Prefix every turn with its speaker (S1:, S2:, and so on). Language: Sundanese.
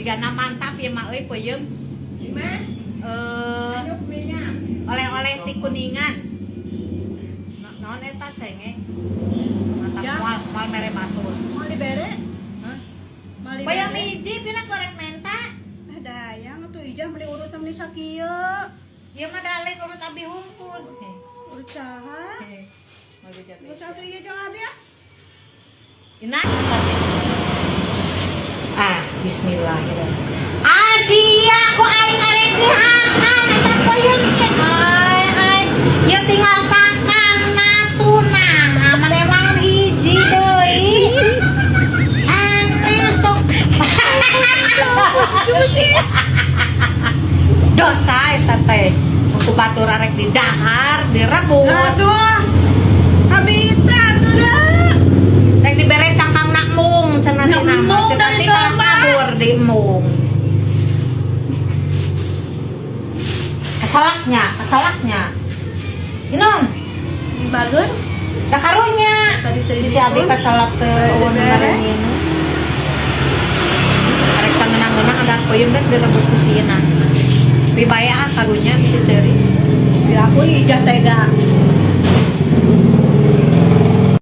S1: Sigana mantap ya mah euy peuyeum.
S2: Mas,
S1: Eh,
S2: yuk minyak.
S1: Oleh-oleh ti Kuningan. Naon eta cengeng? Mantap
S2: Ya.
S1: moal moal mere batur.
S2: Mau dibere?
S1: Hah?
S2: Mau dibere?
S1: Peuyeum hiji pina korek menta.
S2: Ada yang tuh ijah beli urutan beli sakieu.
S1: Ieu mah da lain urut abi hungkul.
S2: Urut saha?
S1: Mau dijatuh.
S2: Geus atuh ieu jeung abi ah.
S1: Ina. Ah, bismillahirrahmanirrahim. Asia ku aing arek dihakan eta peuyeum teh. Ai ai, ya tinggal cangkang natuna, maneh hiji deui. Aneh sok. Dosa eta teh. Ku batur arek didahar, direbut.
S2: Aduh. Abi teh atuh dah.
S1: Rek dibere cangkang nak mung cenah si
S2: Nak
S1: nama.
S2: mung
S1: Cenah
S2: dari
S1: tadi kalah
S2: domba.
S1: Kabur di mung. Keselaknya, keselaknya. Minum,
S2: Bagus.
S1: Da karunya.
S2: Tadi tadi
S1: Si abi keselak teu eueun
S2: Dibere.
S1: minum. Arek sangeunang-geunang ada peuyeum rek direbut ku sieuna. Pibae ah karunya bisa ceri.
S2: Biar aku ijah tega.